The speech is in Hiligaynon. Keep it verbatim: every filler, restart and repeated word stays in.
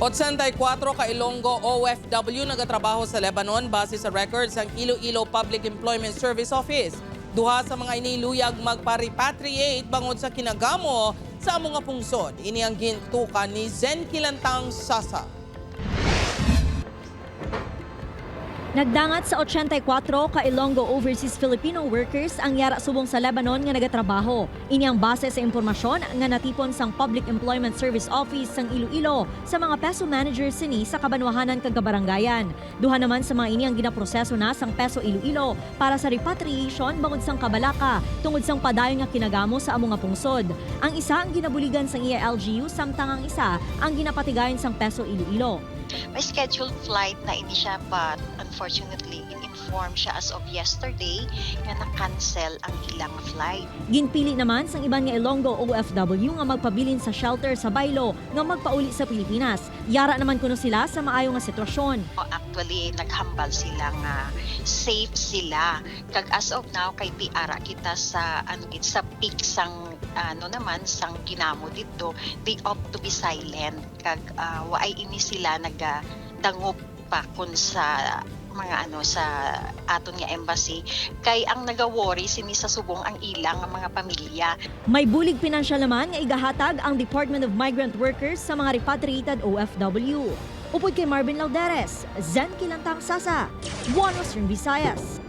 Ochenta y kuatro ka Ilonggo O F W nagatrabaho sa Lebanon base sa record sang Iloilo Public Employment Service Office. Duha sa mga ini luyag magpa-repatriate bangod sa kinagamo sa amo nga pungsod. Ini ang gintukan ni Zen Kilantang Sasa. Nagdangat sa ochenta y kuatro ka Ilonggo Overseas Filipino workers ang yara subong sa Lebanon nga nagatrabaho. Ini ang base sa impormasyon nga natipon sang Public Employment Service Office sang Iloilo sa mga PESO managers sini sa kabanwahanan kag kabarangayan. Duha naman sa mga ini ang ginaproseso na sang PESO Iloilo para sa repatriation bangod sang kabalaka tungod sang padayon nga kinagamo sa amo nga pungsod. Ang isa ang ginabuligan sang iya L G U, samtang ang isa ang ginapatigayon sang PESO Iloilo. May scheduled flight na ini siya, but unfortunately, in-inform siya as of yesterday nga na-cancel ang ilang flight. Ginpili naman sang iban nga Ilonggo O F W nga magpabilin sa shelter sa baylo nga magpauli sa Pilipinas. Yara naman kuno sila sa maayo nga sitwasyon. Actually, naghambal sila nga safe sila. Kag as of now, kay piara kita sa, ano gid, sa peak sang, ano naman, sang ginamo didto, they opt to be silent. Kag ah, waay ini sila nagadangop pa kun sa mga, ano, sa aton nga embassy, kay ang nagaworry sini sa subong ang ila nga mga pamilya. May bulig pinansyal naman nga igahatag ang Department of Migrant Workers sa mga repatriated O F W. Upod kay Marvin Lauderes, Zen Kilantang Sasa, One Western Visayas.